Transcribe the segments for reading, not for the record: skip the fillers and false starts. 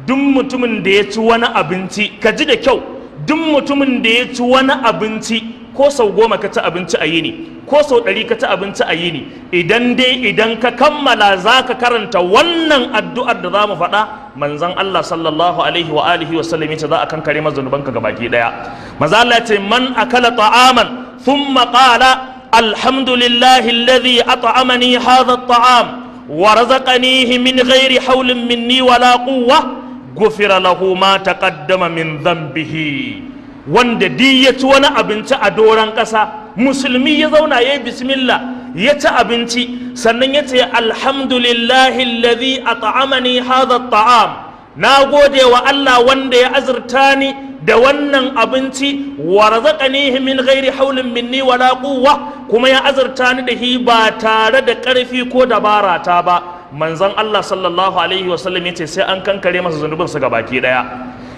Duk mutumin da ya ci wani abinci, ka ji da kyau, duk mutumin da ya ci wani abinci, ko sau 10 ka ci abinci a yini, ko sau 100 ka ci abinci a yini, idan dai idan ka kammala za ka karanta wannan addu'ar da za mu faɗa, manzon Allah sallallahu alaihi wa alihi wa sallam yace za a kankare maka zunubanka gabaki daya. Manzo Allah yace man akala ta'aman thumma qala alhamdulillahi alladhi at'amani hadha at'am wa razaqanihi min ghairi hawlin minni wala quwwa gufira lahu ma taqaddama min dhanbihi. Wanda duk ya ci wani abinci a doron ƙasa, musulmi ya zauna ya yi bismillah ya ci abinci, sannan ya ce alhamdulillahi alladhi at'amani hadha at'am, na gode wa Allah wanda ya azurta ni da wannan abinci, wa razaqanihi min ghairi haulin minni wala quwwa, kuma ya azurta ni da hi ba tare da ƙarfi ko dabara ta ba. Manzon Allah sallallahu alaihi wasallam ya ce sai an kankare masa zunubinsa gabaki daya.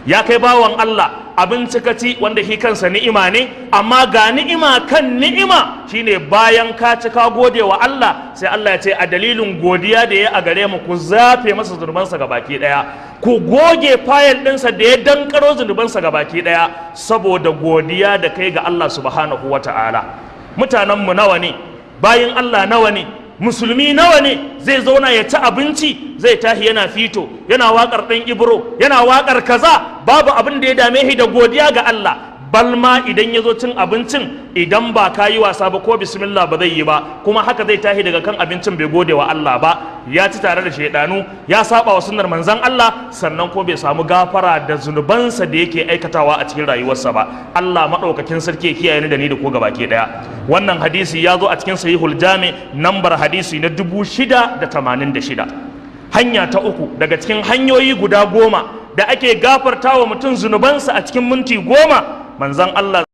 Ya kai bawan Allah, abinci ka ci wanda shi kansa ni'ima ne, amma ga ni'ima kan ni'ima, shine bayan ka ci ka gode wa Allah, sai Allah ya ce a dalilin godiya da ya a gare mu, ku zafe masa zunubansa gabaki daya, ku goge fayil ɗinsa da ya dankaro zunubansa gabaki daya, saboda godiya da kai ga Allah subhanahu wata'ala. Mutanenmu nawa ne, bayin Allah nawa ne, musulmi nawa ne zai zauna ya ci abinci, zai tahi yana fito, yana waƙar ɗan Ibro, yana waƙar kaza, babu abin da ya dame shi da godiya ga Allah. Balma idan ya zo cin abincin, idan ba ka yi wasa ba, ko bismillah ba zai yi ba, kuma haka zai tahi daga kan abincin bai gode wa Allah ba, ya ci tare da shaidanu, ya saba wa sunnar manzon Allah, sannan ko bai samu gafara da zunubansa da yake aikatawa a cikin rayuwarsa ba. Allah maɗaukakin sarki ya kiyaye ni da ni da ko gabaki ɗaya. Wannan hadisi ya zo a cikin Sahihul Jami, nambar hadisi na 6086. Hanya ta uku daga cikin hanyoyi guda 10 da ake gafarta wa mutum zunubansa a cikin minti 10, manzon Allah